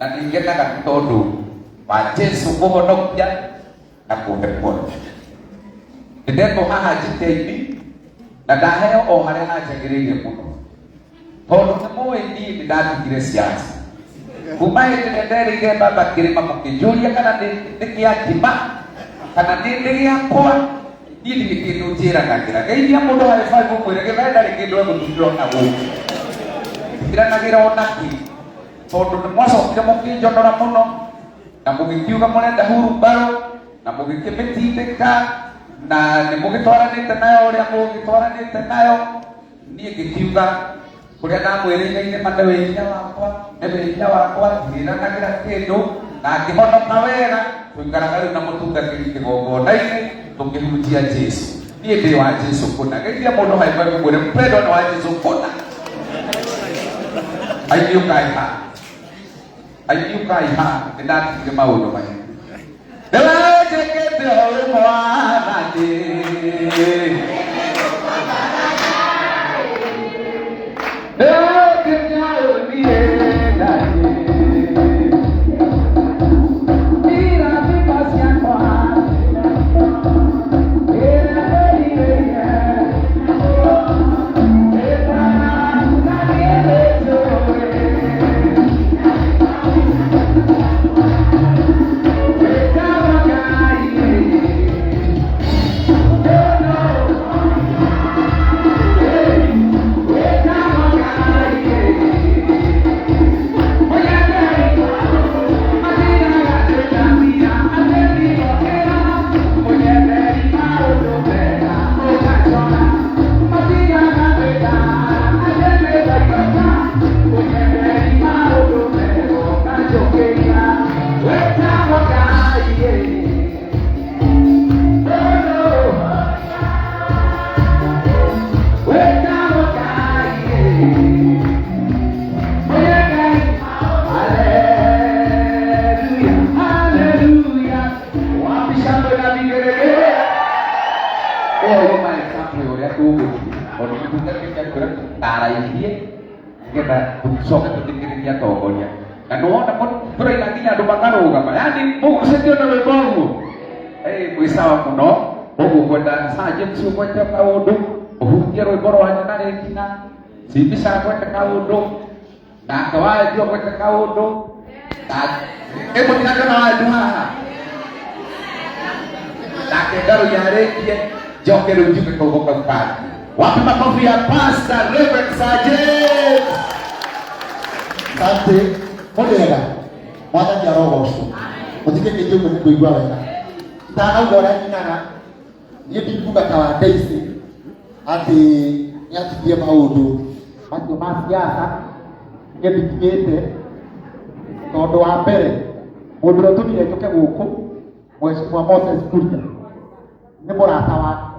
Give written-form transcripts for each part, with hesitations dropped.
Na nĩ ngenaga nĩ tondũ wa Jesu kũhonokia na kũhe muoyo. Nĩ ndetwo haha njite-inĩ na ndaheo o harĩa hanjagĩrĩire mũno, tondũ nĩ mũĩ niĩ nĩ ndatigire siasa kuma hĩndĩ ĩrĩa nderĩire baba kĩrĩma, mũkĩnjũria kana nĩ kĩa ngima kana nĩ gĩakwa. Niĩ ndirĩ kĩndũ njĩranagĩra. Geithia mũndũ harĩ five, ũmwĩre gĩthaĩ ndarĩ kĩndũ egũtindĩra ona gũkũ. Ndiranagĩra ona kĩ, tondũ nĩ mwacokire mũkĩnjonora mũno na mũgĩkiuga mũrenda hurumbarũ na mũgĩkĩmĩtindĩka na nĩ mũgĩtwaranĩte nayo ũrĩa mũgĩtwaranĩte nayo. Niĩ ngĩkiuga kũrĩa ndamwĩrĩire irĩma nĩ wĩhinya wakwa, nĩ wĩhinya wakwa, ndirĩranagĩra kĩndũ, na ngĩhonoka wega. Tũikaraga rĩu na mũtungatĩri kĩgongona-inĩ tũkĩhunjia Jesu. Niĩ ndĩ wa Jesu kũna. Geithia mũndũ haiba mwĩre mpendwa nĩ wa Jesu kũna. Aini ũkai haha, aini ũkai haha, nĩ ndatigire maũndũ maya. Nĩwenjĩkĩte ũyũ mwathani. Nĩwenjĩkĩte ũyũ niĩ Ngai. Irathimo ciakwa iria ndĩrirĩire, na niĩ nĩnjũĩ. Wĩtagwo Ngai. Wĩtagwo Ngai. Matiraga twĩtamia atĩ ndigokĩra, mũnyenderi maũndũ mega ũgacora. Matiraga twĩtara atĩ nĩndaigũka, mũnyenderi maũndũ mega ũkanjũkĩria. Wĩtagwo Ngai. Wĩtagwo Ngai. Haleluya, haleluya. Wapi shangwe na vigelegele? Ĩyo yuma example ya ũrĩa tũgũthiĩ, tondũ mũtungatĩri akwĩra tũtaraithie nĩgetha tũcoke tũthikĩrĩrie atongoria. Na nĩwona tũraina nginya andũ makarũgama, yani mũgucĩtio na rwĩmbo ũguo. Mwĩ sawa mũno. Ũguo ngwenda Sir James ũgwete kaũndũ, ũhutie rwĩmbo rwanyu na rĩngina. Simbisa agwete kaũndũ, nake waendu agwete kaũndũ. Ĩ mũtinakĩona waendu haha? Nake ngarũ yarĩkie, njoke rĩu njuge kaugo kau kangĩ. Wapi makofi ya Pastor Reverend Sir James? Asante. Mũrĩega. Mwathani arogocwo. Mũthikĩrĩrie ũguo nĩ kũigua wega. Itanauga ũrĩa nyinaga, niĩ ndinguga ta wa Daisy atĩ nĩ atigie maũndũ macio ma siasa. Niĩ ndikinyĩte, tondũ wa mbere mũndũ ũrĩa ũtũmire njũke gũkũ, Mheshimiwa Moses Kuria, nĩ mũrata wakwa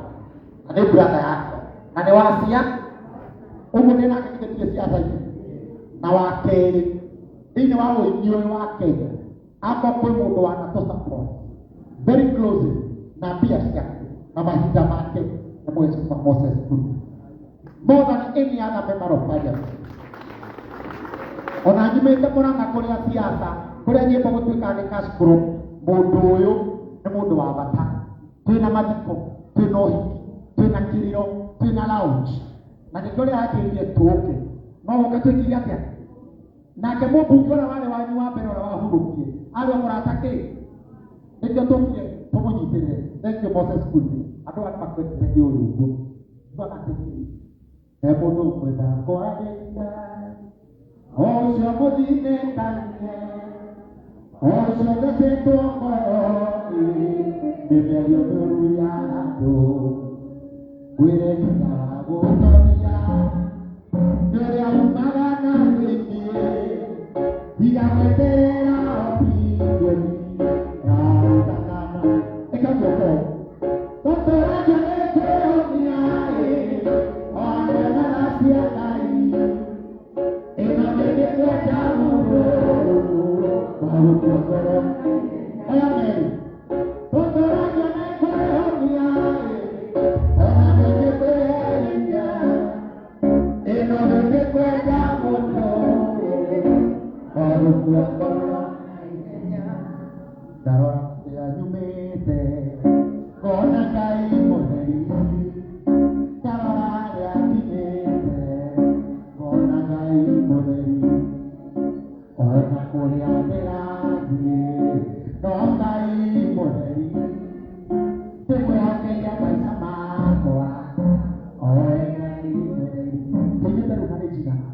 na nĩ brother yakwa na nĩ wa cia ũguo ndĩ nake githĩ ndirĩ siasa-inĩ. Na wa kerĩ, thĩinĩ wa ũini ũyũ wa Kenya, akorwo kwĩ mũndũ wanatũ support very close na mbia ciake na mahinda make, nĩ Mheshimiwa Moses Kuria, more than any other member of parliament. Ona nyumĩte Mũrang'a kũrĩa siasa, kũrĩa nyĩmbo gũtuĩkaga nĩ cash crop, mũndũ ũyũ nĩ mũndũ wa bata. Twĩna mathiko, twĩna ũhiki, twĩna kĩrĩro, twĩna lounge, na nĩkĩo ũrĩa anjĩrire tũke no ũke twĩkire atĩa. Nake mũmbunge ũrĩa warĩ wanyu wa mbere ũrĩa wahurũkire arĩ o mũrata kĩ, nĩkĩo tũkire tũmũnyitĩrĩre. Thank you, Moses Kuria. Andũ aya nĩmakwendete nĩ ũyũ ũguo. Njugaga atĩrĩrĩ, he mũndũ ũkwenda kwarĩria, o ũcio mũthinĩkanie, o ũcio ũthecetwo ngoro nĩ mĩario mĩũru ya andũ, ngwĩre hinya wa gũtoria nĩ ũrĩa umaga na thĩinĩ. Tiga gweterera opinion ya ũtakana. Ĩka guoko. Tũtũragia nĩ kwĩhonia ĩ, ona na cia Ngai. Ĩno nĩ kwenda mũndũ wa gũkua ngoro. Oya merĩ. Tũtũragia nĩ kwĩhonia ĩ, ona nĩ kwĩhinya. Ĩno nĩ kwenda mũndũ wa gũkua ngoro. Ndarora kũrĩa nyumĩte ngona Ngai mũtheri. Ndarora harĩa nginyĩte ngona Ngai mũtheri. Ona kũrĩa ndĩrathiĩ no Ngai mũtheri. Ndĩmwĩhokeire maica makwa oe Ngai mũtheri. Tũinĩte rĩu na nĩ njigana.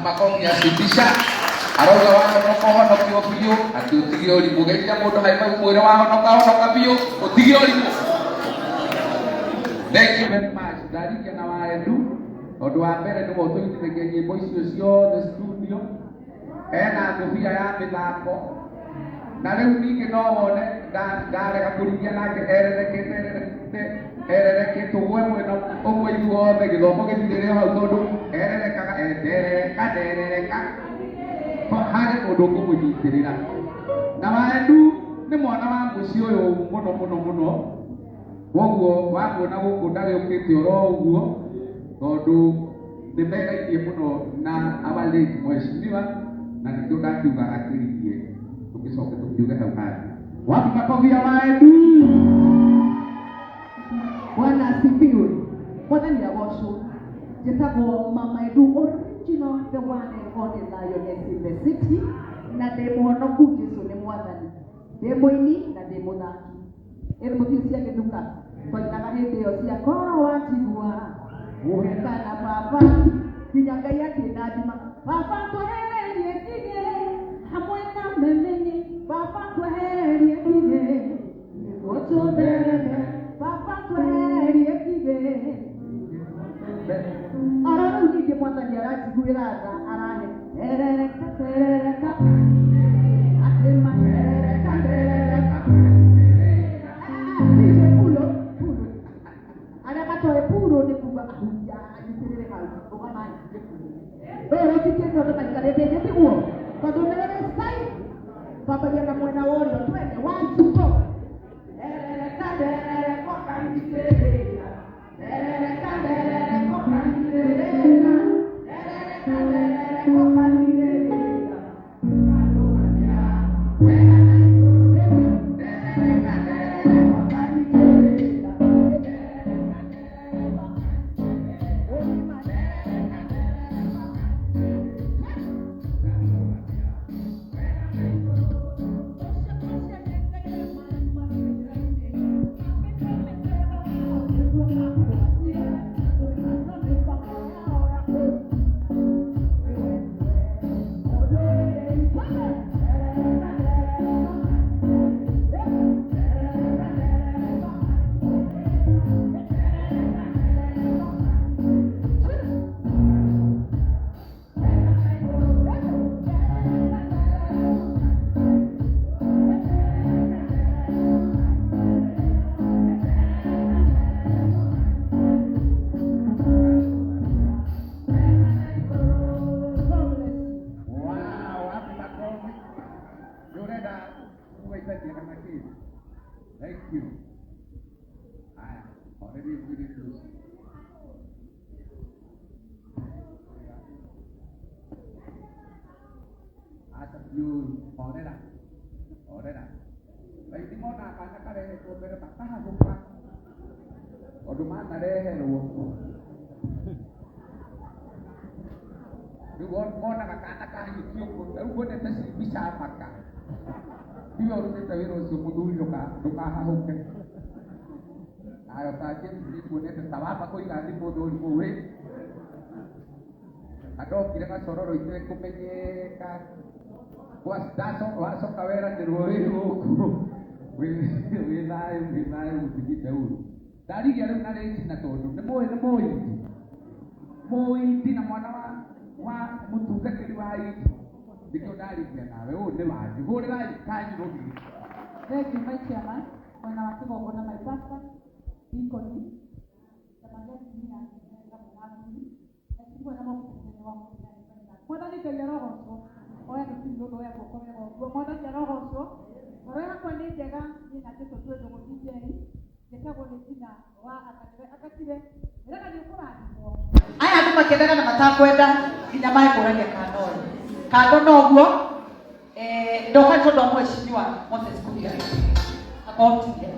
Makofi arauga wahonoka ũhonokio biũ atĩ ũtige ũrimũ. Geithia mũndũ haima mwĩre wahonoka honoka biũ ũtige ũrimũ. Thank you very much. Ndarike na Waendu tondũ wa mbere nĩwe ũtũnyitithagia nyĩmbo icio ciothe studio, ena ngũbia ya mĩthako na rĩu ningĩ no wone ndarega kũringia nake ererekete ererekete ũgwe mwena ũmwe ithuothe gĩthomo gĩthirĩre hau tondũ ererekaga enderereka nderereka harĩ mũndũ ũkũmũnyitĩrĩra. Na Waendu nĩ mwana wa mũciĩ ũyũ mũno mũno mũno, koguo wamuona gũkũ ndagĩũkĩte oro ũguo tondũ nĩ mendainie mũno na our late mheshimiwa, na nĩkĩo ndakiuga akĩrigie tũgĩcoke tũkiuge hau hangĩ. Wapi makofi ya Waendu? Bwana asifiwe. Mwathani agocwo. Njĩtagwo Mama Edu original, the one and only lioness in the city, na ndĩ mũhonoku Jesu nĩ mwathani, ndĩ mũini na ndĩ mũthaki. Ĩrĩ mũthiĩ cia gĩthuka twainaga hĩndĩ ĩyo cia koro wanjigua ũhekana baba nginya Ngai akĩndathima. Baba twehererie ngigĩ hamwe na memenyi, baba twehererie ngigĩ nĩguo tũthereme, baba twehererie ngigĩ. Oro rĩu ningĩ mwathani aranjiguĩra tha arahe terereka terereka atĩ materereka terereka. DJ pulo pulo arĩa matoĩ pulo nĩ kuga ahutia anyitĩrĩre hau rũgama anyitĩrĩre pulo. Rũrũ rũtikĩte andũ maikarĩte thĩ tiguo tondũ nĩ rũrĩ side twambagia na mwena wa ũrĩo twende one two go terereka terereka ũkanyitĩrĩra. Thank you. Haya, already really close. Ata you orera. Orera. Laiti mona kana karehetwo mbere makahagũka. Tondũ manareherwo. Rĩu monaga kana kahiũkio ũguo, rĩu wonete mbica maka. Tiwe ũrutĩte wĩra ũcio mũthuri ndũkahahũke. Nayo ta James nĩnguonete ta wamba kũiga thimũ thũrimũ wĩ. Andokire gacororo itekũmenyeka. Wacoka weranĩrwo wĩ gũkũ. Wĩ thayũ wĩ thayũ gũtigĩte ũru. Ndarigia rĩu na rĩnji na tondũ nĩ mũĩ nĩ mũindi. Mũindi na mwana wa mũtungatĩri wa indi. Nĩkĩo ndarigia nawe ũũ nĩ wanyu. Hũrĩrai kanyu rũhĩ. Thank you, my chairman. Mwena wa kĩgongona my pastor, deacon, Mwathani Ngai arogocwo. Oya gĩtini ũndũ oya guoko wega ũguo. Mwathani arogocwo. Ngoro yakwa nĩ njega, niĩ na Jesũ twĩ ndũgũ DJ. Njĩtagwo nĩ Tina wa Akatire. Akatire, ndĩrenda nĩ ũkũrathimwo. Aya andũ makĩendaga na matakwenda nginya mekũragia kando ũyũ. Kando noguo, ndoka nĩ tondũ wa mheshimiwa Moses Kuria. Akontire.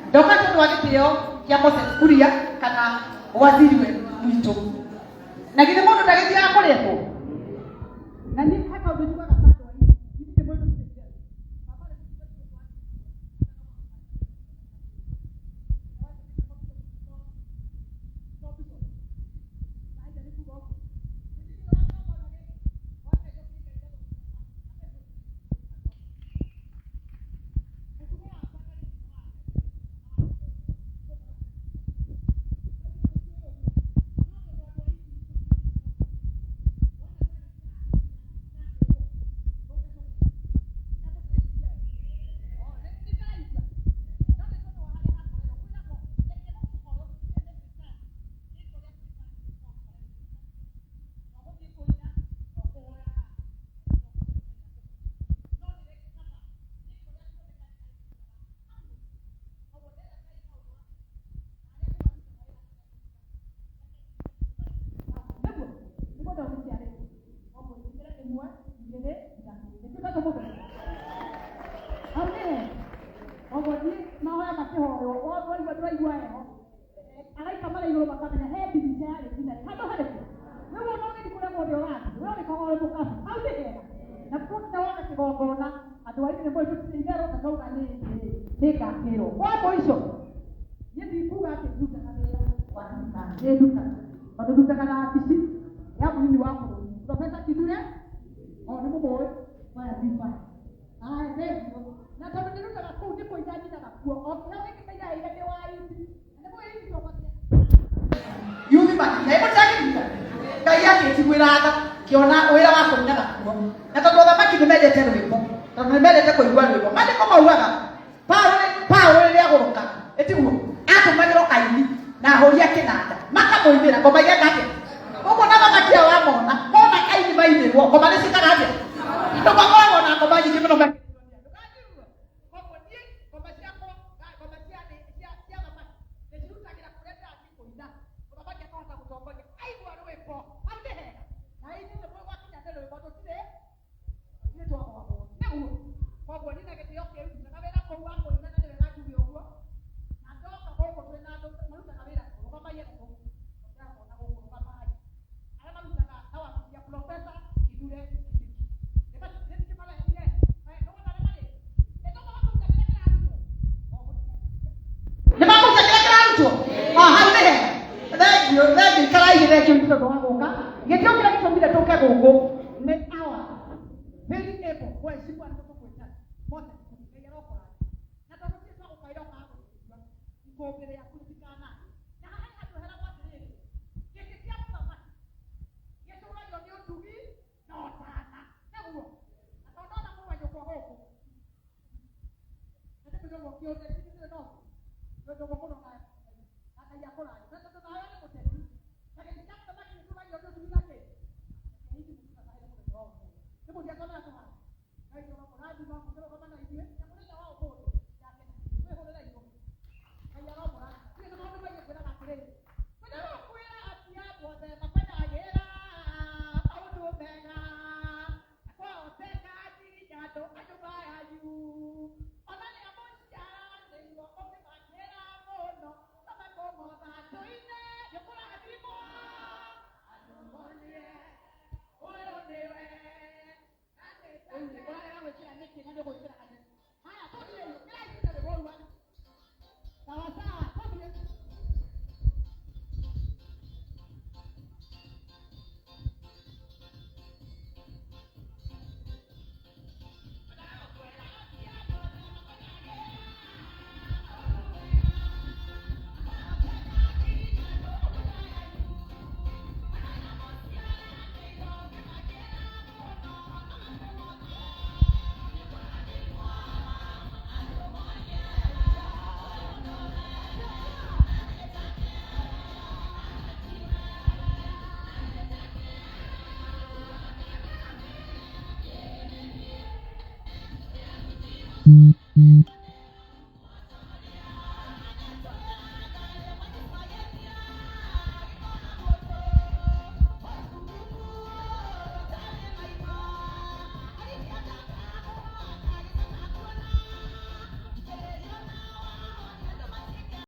Ndoka nĩ tondũ wa gĩtĩo kĩa Moses Kuria kana waziri witũ. Na githĩ mũndũ ndagĩthiaga kũrĩhwo? Na niĩ he kaũndũ njugaga kando wa ici, githĩ mũndũ